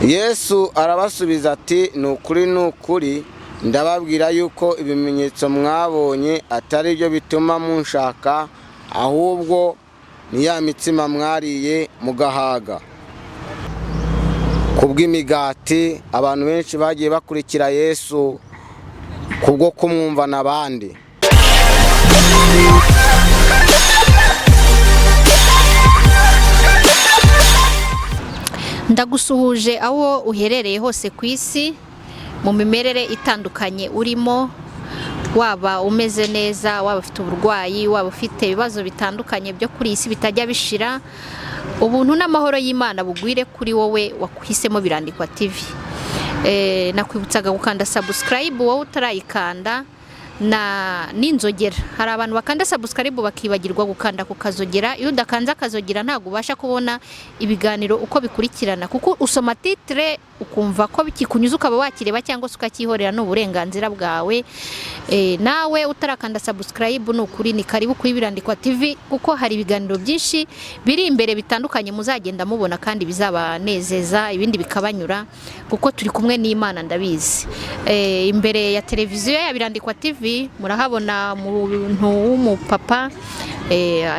Yesu arabasubiza ati: "Ni ukuri, ni ukuri, ndababwira yuko ibimenyetso mwabonye atari byo bituma munshaka, ahubwo ni ya mitsima mwariye mugahaga." Kubw'imigati, abantu benshi bagiye bakurikira Yesu kubwo kumwumvana abandi. Ndagusuhuje aho uherereye hose ku isi, mu mimerere itandukanye urimo, waba umeze neza, waba ufite uburwayi, waba ufite ibibazo bitandukanye byo kuri iyi si bitajya bishira. Ubuntu n'amahoro y'Imana bugwire kuri wowe wahisemo Birandikwa TV. Nakwibutsaga gukanda subscribe wowe utarayikanda na n'inzogera. Hari abantu bakanda subscribe bakibagirwa gukanda ku kazogera. Iyo udakanze akazogera, ntabwo ubasha kubona ibiganiro uko bikurikirana, kuko usoma titre ukumva ko bikikunyuze, ukaba wakireba cyangwa se ukacyihorera, ni uburenganzira bwawe. Nawe utarakanda subscribe, ni ukuri ni karibu kuri Birandikwa TV, kuko hari ibiganiro byinshi biri imbere bitandukanye muzagenda mubona kandi bizabanezeza, ibindi bikabanyura, kuko turi kumwe n'Imana, ndabizi. Imbere ya televiziyo ya Birandikwa TV murahabona umuntu w'umupapa.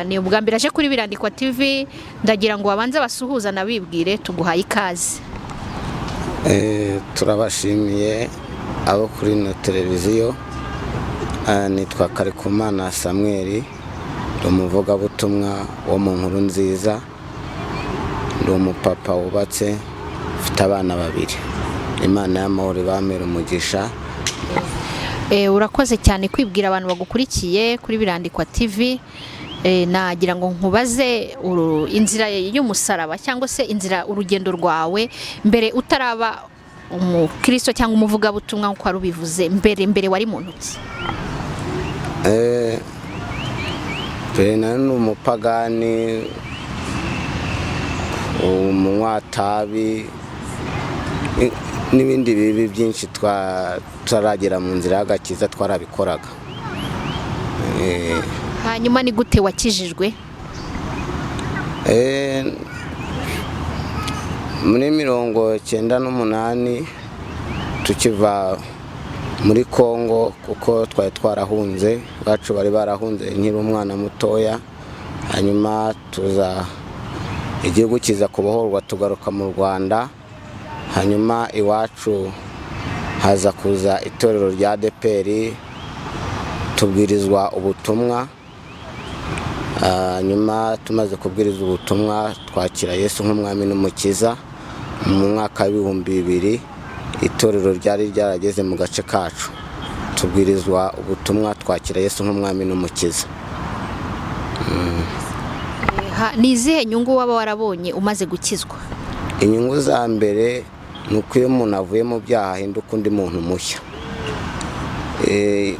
Ni ubwa mbere aje kuri Birandikwa TV. Ndagira ngo babanze basuhuza nabibwire. Tuguhaye ikaze. Turabashimiye abo kuri ino televiziyo. Nitwa Karikumana Samweli, ndi umuvugabutumwa wo mu Nkuru Nziza, ndi umupapa wubatse, ufite abana babiri. Imana y'amahoro ibamere umugisha. Urakoze cyane kwibwira abantu bagukurikiye kuri Birandikwa TV. Nagira ngo nkubaze inzira y'umusaraba cyangwa se inzira, urugendo rwawe mbere utaraba umukristo cyangwa umuvugabutumwa nk'uko wari ubivuze mbere. Mbere wari mu ntoki? Mbere nari ni umupagani, umunywatabi n'ibindi bibi byinshi. Tutaragera mu nzira y'agakiza twarabikoraga. Hanyuma ni gute wakijijwe? Muri 98, tukiva muri Kongo, kuko twari twarahunze, bacu bari barahunze nkiri umwana mutoya. Hanyuma tuza, igihugu kiza kubohorwa, tugaruka mu Rwanda. Hanyuma iwacu haza kuza itorero rya ADEPR, tubwirizwa ubutumwa. Hanyuma tumaze kubwiriza ubutumwa, twakira Yesu nk'umwami n'umukiza mu mwaka w'2000. Itorero ryari ryarageze mu gace kacu, tubwirizwa ubutumwa, twakira Yesu nk'umwami n'umukiza. Ni izihe nyungu waba warabonye umaze gukizwa? Inyungu za mbere ni uko iyo umuntu avuye mu byaha ahinduka undi muntu mushya.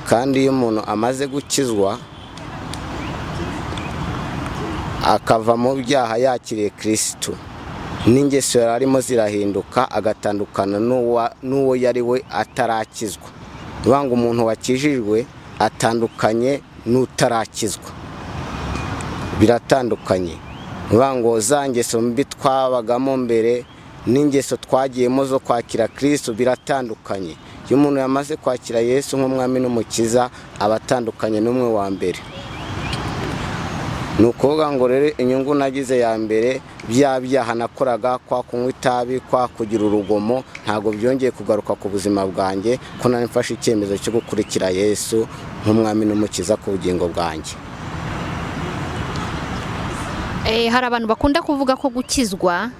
Kandi iyo umuntu amaze gukizwa, akava mu byaha yakiriye Kirisitu, n'ingeso yari arimo zirahinduka, agatandukana n'uwo yari we atarakizwa. Ni ukuvuga ngo umuntu wakijijwe atandukanye n'utarakizwa, biratandukanye. Ni ukuvuga ngo za ngeso mbi twabagamo mbere n'ingeso twagiyemo zo kwakira Kirisitu biratandukanye. Iyo umuntu yamaze kwakira Yesu nk'umwami n'umukiza, aba atandukanye n'umwe wa mbere. Ni ukuvuga ngo rero inyungu nagize ya mbere, bya byaha nakoraga, kwa kunywa itabi, kwa kugira urugomo, ntabwo byongeye kugaruka ku buzima bwanjye, ko nari mfashe icyemezo cyo gukurikira Yesu nk'umwami n'umukiza ku bugingo bwanjye. Hari abantu bakunda kuvuga ko gukizwa,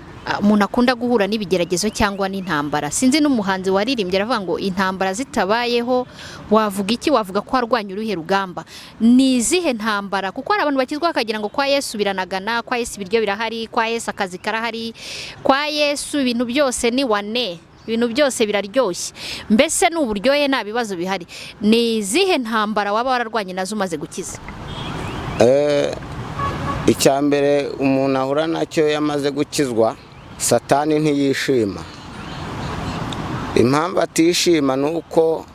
umuntu akunda guhura n'ibigeragezo cyangwa n'intambara. Sinzi n'umuhanzi waririmbye aravuga ngo intambara zitabayeho wavuga iki? Wavuga ko warwanya uruhe rugamba? Ni izihe ntambara? Kuko hari abantu bakizwa bakagira ngo kwa Yesu biranagana, kwa Yesu ibiryo birahari, kwa Yesu akazi karahari, kwa Yesu ibintu byose ni wane, ibintu byose biraryoshye, mbese ni uburyohe, nta bibazo bihari. Ni izihe ntambara waba wararwanye nazo umaze gukiza? Icya mbere umuntu ahura nacyo yamaze gukizwa, Satani ntiyishima. Impamvu atishima ni uko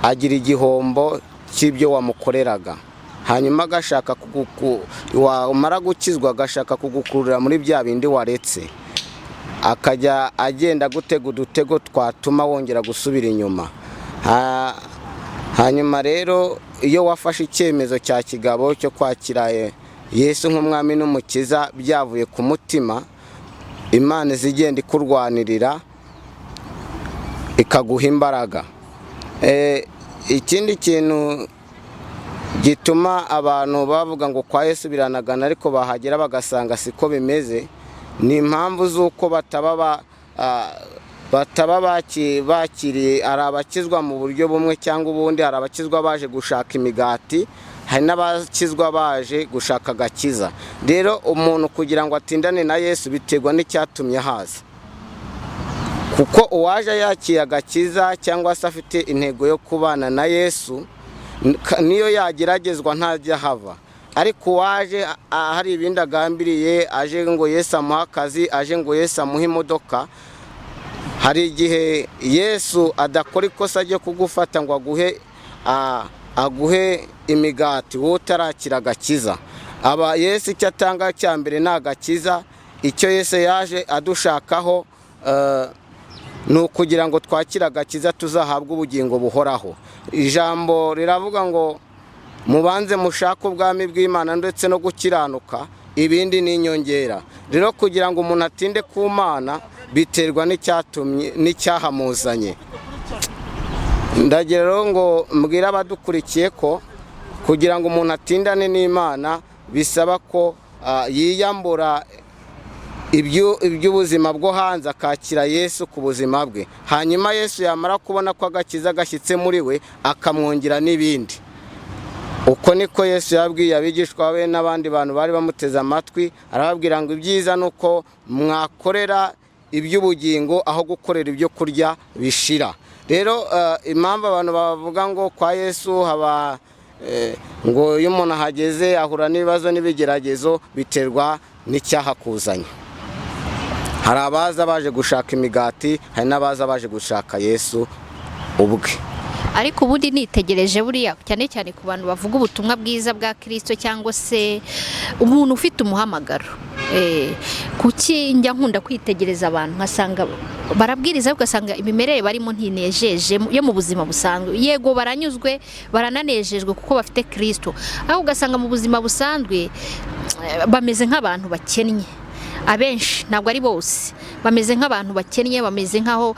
agira igihombo cy'ibyo wamukoreraga, hanyuma agashaka, wamara gukizwa agashaka kugukurura muri bya bindi waretse. Akajya agenda gutega udutego twatuma wongera gusubira inyuma. Hanyuma rero iyo wafashe icyemezo cya kigabo cyo kwakira Yesu nk'umwami n'umukiza byavuye ku mutima, Imana izigenda ikurwanirira ikaguha imbaraga. Ikindi kintu gituma abantu bavuga ngo kwa Yesu biranagana, ariko bahagera bagasanga siko bimeze, ni impamvu z'uko bataba bakiriye. Hari abakizwa mu buryo bumwe cyangwa ubundi, hari abakizwa baje gushaka imigati, hari n'abakizwa baje gushaka agakiza. Rero umuntu kugira ngo atindane na Yesu biterwa n'icyatumye ahaza, kuko uwaje yakiriye agakiza cyangwa se afite intego yo kubana na Yesu, niyo yageragezwa ntajya ahava. Ariko uwaje hari ibindi agambiriye, aje ngo Yesu amuhe akazi, aje ngo Yesu amuhe imodoka, hari igihe Yesu adakora ikosa ryo kugufata ngo aguhe imigati wowe utarakira agakiza. Aba Yesu icyo atanga cya mbere ni agakiza. Icyo Yesu yaje adushakaho ni ukugira ngo twakire agakiza tuzahabwe ubugingo buhoraho. Ijambo riravuga ngo mubanze mushake ubwami bw'Imana ndetse no gukiranuka, ibindi ni inyongera. Rero kugira ngo umuntu atinde ku Mana biterwa n'icyatumye n'icyahamuzanye. Ndagira rero ngo mbwire abadukurikiye ko kugira ngo umuntu atindane n'Imana bisaba ko yiyambura iby'ubuzima bwo hanze, akakira Yesu ku buzima bwe. Hanyuma Yesu yamara kubona ko agakiza gashyitse muri we, akamwongera n'ibindi. Uko niko Yesu yabwiye abigishwa be n'abandi bantu bari bamuteze amatwi, arababwira ngo ibyiza ni uko mwakorera iby'ubugingo aho gukorera ibyo kurya bishira. Rero impamvu abantu bavuga ngo kwa Yesu haba ngo iyo umuntu ahageze ahura n'ibibazo n'ibigeragezo, biterwa n'icyahakuzanye. Hari abaza baje gushaka imigati, hari n'abaza baje gushaka Yesu ubwe. Ariko ubundi nitegereje buriya cyane cyane ku bantu bavuga ubutumwa bwiza bwa Kristo cyangwa se umuntu ufite umuhamagaro, kuki njya nkunda kwitegereza abantu nkasanga barabwiriza, ugasanga imimerere barimo ntinejeje yo mu buzima busanzwe. Yego baranyuzwe, barananejejwe kuko bafite Kristo, aho ugasanga mu buzima busanzwe bameze nk'abantu bakennye. Abenshi, ntabwo ari bose, bameze nk'abantu bakennye, bameze nk'aho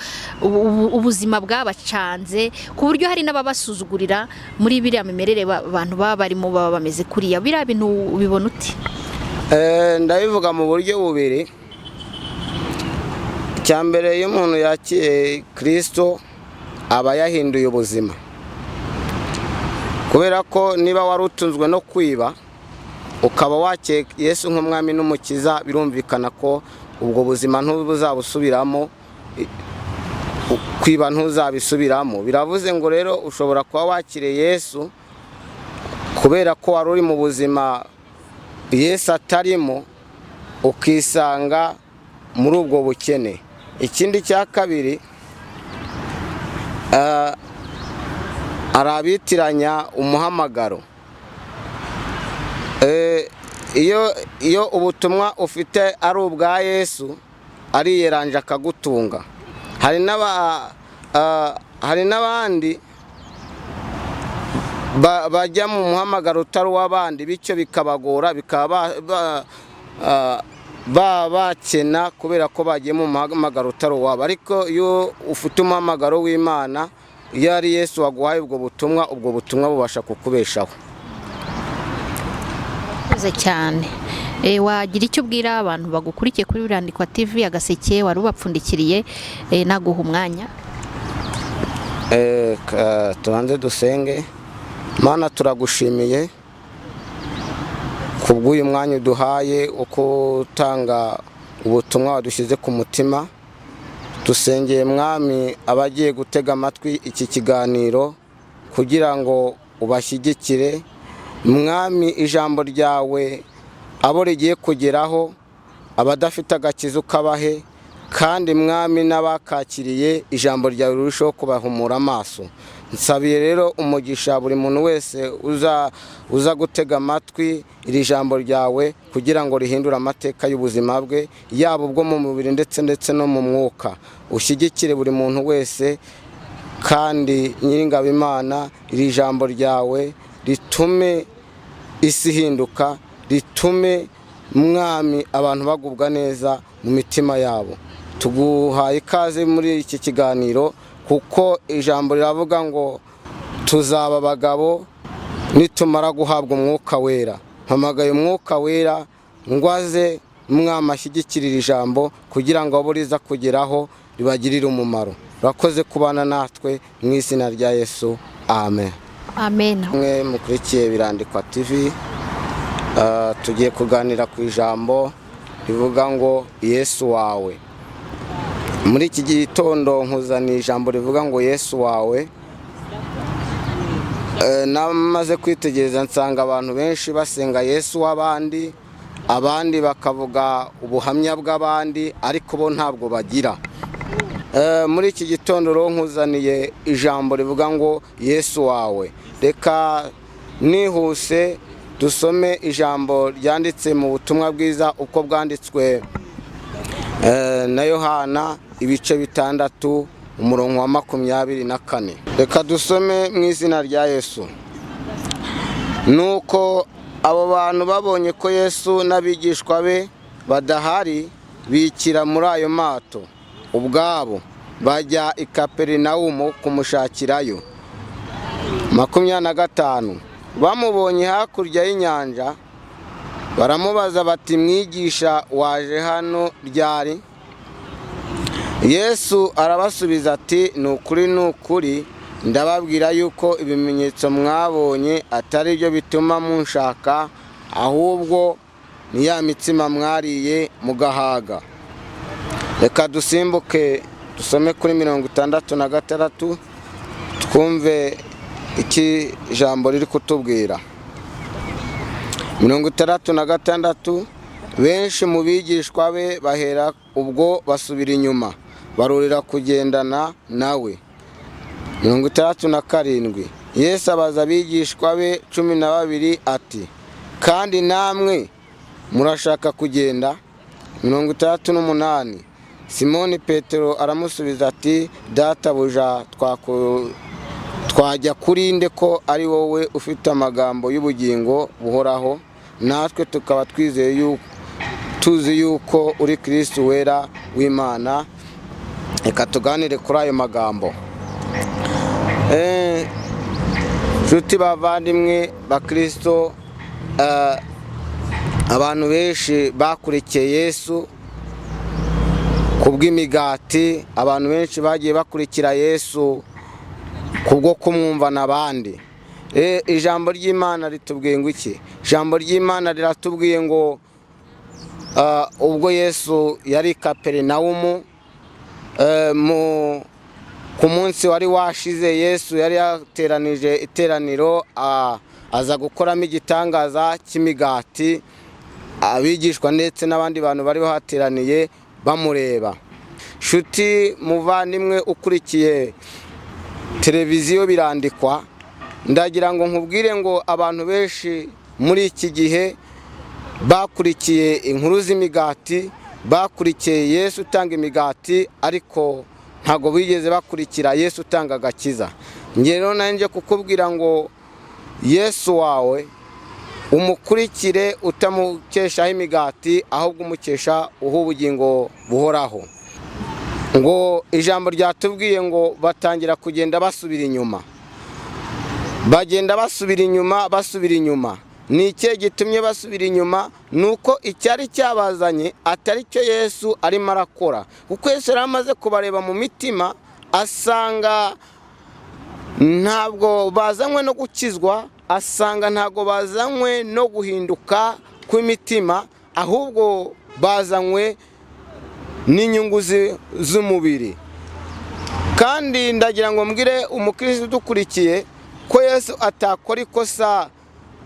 ubuzima bwabacanze, ku buryo hari n'ababasuzugurira muri biriya mimerere abantu baba barimo, baba bameze kuriya. Biriya bintu ubibona uti? Ndabivuga mu buryo bubiri. Icya mbere, iyo umuntu yakiriye Kristo aba yahinduye ubuzima, kubera ko niba wari utunzwe no kwiba ukaba wakiriye Yesu nk'umwami n'umukiza, birumvikana ko ubwo buzima ntuzabusubiramo, kwiba ntuzabisubiramo. Biravuze ngo rero ushobora kuba wakiriye Yesu kubera ko wari uri mu buzima Yesu atarimo, ukisanga muri ubwo bukene. Ikindi cya kabiri, hari abitiranya umuhamagaro. Iyo ubutumwa ufite ari ubwa Yesu, ariyeranje akagutunga. Hari n'abandi bajya mu muhamagaro utari uw'abandi, bityo bikabagora, bikaba bakena kubera ko bagiye mu muhamagaro utari uwabo. Ariko iyo ufite umuhamagaro w'Imana, iyo ari Yesu waguhaye ubwo butumwa, ubwo butumwa bubasha kukubeshaho. Urakoze cyane. Wagira icyo ubwira abantu bagukurikiye kuri Birandikwa TV Agaseke, wari ubapfundikiriye, naguha umwanya. Tubanze dusenge. Mana, turagushimiye kubw'uyu mwanya uduhaye wo gutanga ubutumwa wadushyize ku mutima. Dusengeye Mwami abagiye gutega amatwi iki kiganiro kugira ngo ubashyigikire. Mwami, ijambo ryawe abo rigiye kugeraho, abadafite agakiza ukabahe, kandi Mwami n'abakakiriye ijambo ryawe rirusheho kubahumura amaso. Nsabiye rero umugisha buri muntu wese uza gutega amatwi iri jambo ryawe, kugira ngo rihindure amateka y'ubuzima bwe, yaba ubwo mu mubiri ndetse no mu mwuka. Ushyigikire buri muntu wese, kandi Nyiringabo Imana, iri jambo ryawe ritume isi ihinduka, ritume Mwami abantu bagubwa neza mu mitima yabo. Tuguhaye ikaze muri iki kiganiro, kuko ijambo riravuga ngo tuzaba abagabo nitumara guhabwa Umwuka Wera. Mpamagaye Umwuka Wera ngo aze, Mwami, ashyigikirire ijambo kugira ngo abo riza kugeraho ribagirire umumaro. Urakoze kubana natwe mu izina rya Yesu, amen. Amen. Mwe mukurikiye Birandikwa TV, tugiye kuganira ku ijambo rivuga ngo Yesu wawe. Muri iki gitondo nkuzaniye ijambo rivuga ngo Yesu wawe. Namaze kwitegereza nsanga abantu benshi basenga Yesu w'abandi, abandi bakavuga ubuhamya bw'abandi, ariko bo ntabwo bagira. Muri iki gitondo rero nkuzaniye ijambo rivuga ngo Yesu wawe. Reka nihuse dusome ijambo ryanditse mu butumwa bwiza uko bwanditswe na Yohana, ibice 6, umurongo wa 24. Reka dusome mu izina rya Yesu. Nuko abo bantu babonye ko Yesu n'abigishwa be badahari, bikira muri ayo mato ubwabo, bajya i Kaperinawumu kumushakirayo. 25, bamubonye hakurya y'inyanja, baramubaza bati: "Mwigisha, waje hano ryari?" Yesu arabasubiza ati: "Ni ukuri, ni ukuri, ndababwira yuko ibimenyetso mwabonye atari byo bituma munshaka, ahubwo ni ya mitsima mwariye mugahaga." Reka dusimbuke dusome kuri 66, twumve iki ijambo riri kutubwira. 66, benshi mu bigishwa be bahera ubwo basubira inyuma, barurira kugendana nawe. 67, Yesu abaza abigishwa be 12 ati: "Kandi namwe murashaka kugenda?" 68, Simoni Petero aramusubiza ati: "Databuja, twajya kuri nde ko ari wowe ufite amagambo y'ubugingo buhoraho, natwe tukaba twizeye yuko tuzi yuko uri Kristo wera w'Imana?" Reka tuganire kuri ayo magambo. Nshuti bavandimwe bakristo, abantu benshi bakurikiye Yesu kubw'imigati, abantu benshi bagiye bakurikira Yesu kubwo kumwumvana abandi. Ijambo ry'Imana ritubwiye ngo iki? Ijambo ry'Imana riratubwiye ngo ubwo Yesu yari i Kaperinawumu, ku munsi wari washize, Yesu yari yateranije iteraniro, aza gukoramo igitangaza cy'imigati, abigishwa ndetse n'abandi bantu bari bahateraniye bamureba. Nshuti muvandimwe ukurikiye televiziyo Birandikwa, ndagira ngo nkubwire ngo abantu benshi muri iki gihe bakurikiye inkuru z'imigati, bakurikiye Yesu utanga imigati, ariko ntabwo bigeze bakurikira Yesu utanga agakiza. Njye rero nanjye kukubwira ngo Yesu wawe umukurikire utamukeshaho imigati, ahubwo umukesha uha ubugingo buhoraho. Ngo ijambo ryatubwiye ngo batangira kugenda basubira inyuma, bagenda basubira inyuma, basubira inyuma. Ni ikihe gitumye basubira inyuma? Ni uko icyari cyabazanye atari cyo Yesu arimo arakora, kuko Yesu yari amaze kubareba mu mitima, asanga ntabwo bazanywe no gukizwa, asanga ntabwo bazanywe no guhinduka kw'imitima, ahubwo bazanywe n'inyungu z'umubiri. Kandi ndagira ngo mbwire umukristo udukurikiye ko Yesu atakora ikosa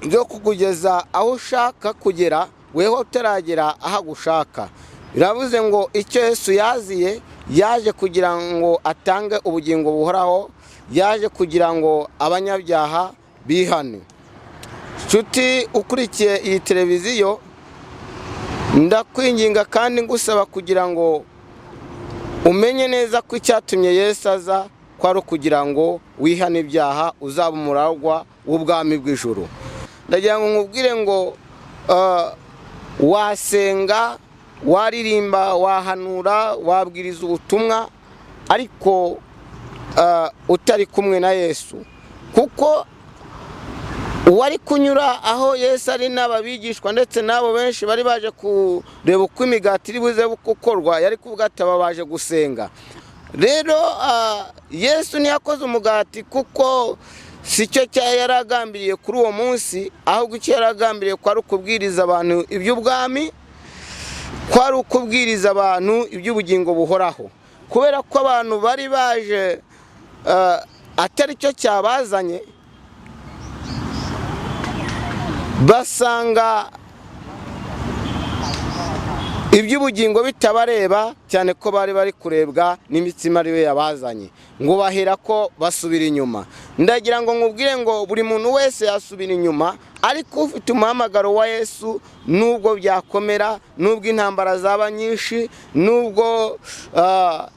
ryo kukugeza aho ushaka kugera weho utaragera aho agushaka. Biravuze ngo icyo Yesu yaziye, yaje kugira ngo atange ubugingo buhoraho. Yaje kugira ngo abanyabyaha bihane. Nshuti ukurikiye iyi televiziyo, ndakwinginga kandi ngusaba kugira ngo umenye neza ko icyatumye Yesu aza ko ari ukugira ngo wihane ibyaha, uzaba umuragwa w'ubwami bw'ijuru. Ndagira ngo nkubwire ngo wasenga, waririmba, wahanura, wabwiriza ubutumwa, ariko utari kumwe na Yesu, kuko uwari kunyura aho Yesu ari n'aba bigishwa ndetse n'abo benshi bari baje kureba uko imigati iri buze gukorwa, yari kuvuga ati aba baje gusenga. Rero Yesu ntiyakoze umugati kuko si cyo yari agambiriye kuri uwo munsi, ahubwo icyo yari agambiriye kwari ukubwiriza abantu iby'ubwami, kwari ukubwiriza abantu iby'ubugingo buhoraho. Kubera ko abantu bari baje atari cyo cyabazanye, basanga iby'ubugingo bitabareba, cyane ko bari bari kurebwa n'imitsima ariyo yabazanye, ngo bahera ko basubira inyuma. Ndagira ngo nkubwire ngo buri muntu wese yasubira inyuma, ariko ufite umuhamagaro wa Yesu, nubwo byakomera, nubwo intambara zaba nyinshi, nubwo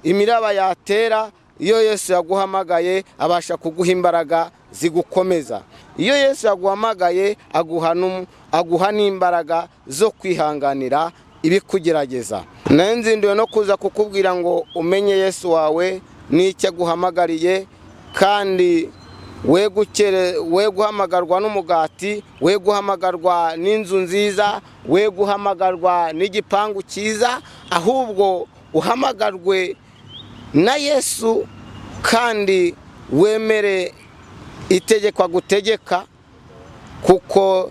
imiraba yatera, iyo Yesu yaguhamagaye abasha kuguha imbaraga zigukomeza. Iyo Yesu yaguhamagaye aguha n'imbaraga zo kwihanganira ibikugerageza. Nzinduwe no kuza kukubwira ngo umenye Yesu wawe n'icyo aguhamagariye, kandi we guhamagarwa n'umugati, we guhamagarwa n'inzu nziza, we guhamagarwa n'igipangu cyiza, ahubwo uhamagarwe na Yesu kandi wemere itegeko agutegeka, kuko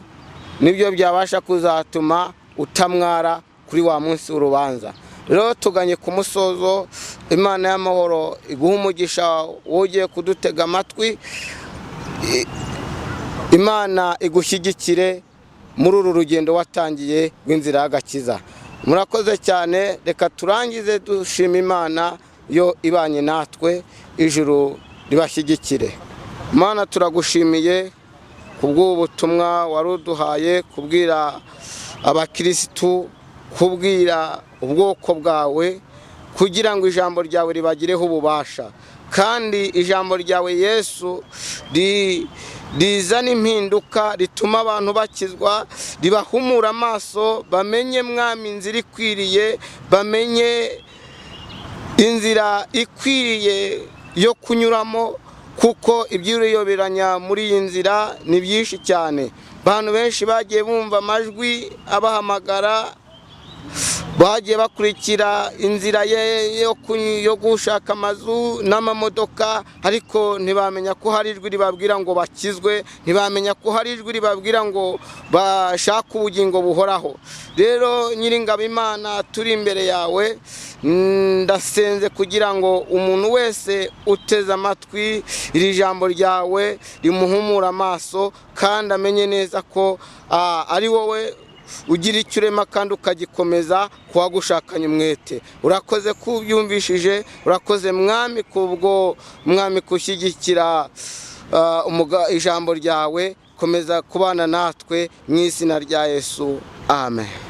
nibyo byabasha kuzatuma utamwara kuri wa munsi w'urubanza. Rero tuganye ku musozo. Imana y'amahoro iguha umugisha wogiye kudutega amatwi, Imana igushyigikire muri uru rugendo watangiye rw'inzira y'agakiza. Murakoze cyane. Reka turangize dushima Imana yo ibanye natwe, ijuru ribashyigikire. Mana, turagushimiye kubw'ubu butumwa wari uduhaye, kubwira abakirisitu, kubwira ubwoko bwawe, kugira ngo ijambo ryawe ribagireho ububasha, kandi ijambo ryawe Yesu rizana impinduka, rituma abantu bakizwa, ribahumura amaso, bamenye Mwami inzira ikwiriye, bamenye inzira ikwiriye yo kunyuramo, kuko iby'uruyoberanya muri iyi nzira ni byinshi cyane. Abantu benshi bagiye bumva amajwi abahamagara, bagiye bakurikira inzira yo gushaka amazu n'amamodoka, ariko ntibamenya ko hari ijwi ribabwira ngo bakizwe, ntibamenya ko hari ijwi ribabwira ngo bashake ubugingo buhoraho. Rero Nyiringabo Imana, turi imbere yawe, ndasenze kugira ngo umuntu wese uteze amatwi iri jambo ryawe rimuhumura amaso, kandi amenye neza ko ari wowe ugira icyo urema kandi ukagikomeza kuwagushakanye umwete. Urakoze ko ubyumvishije, urakoze Mwami kubwo Mwami kushyigikira ijambo ryawe. Komeza kubana natwe mu izina rya Yesu, amen.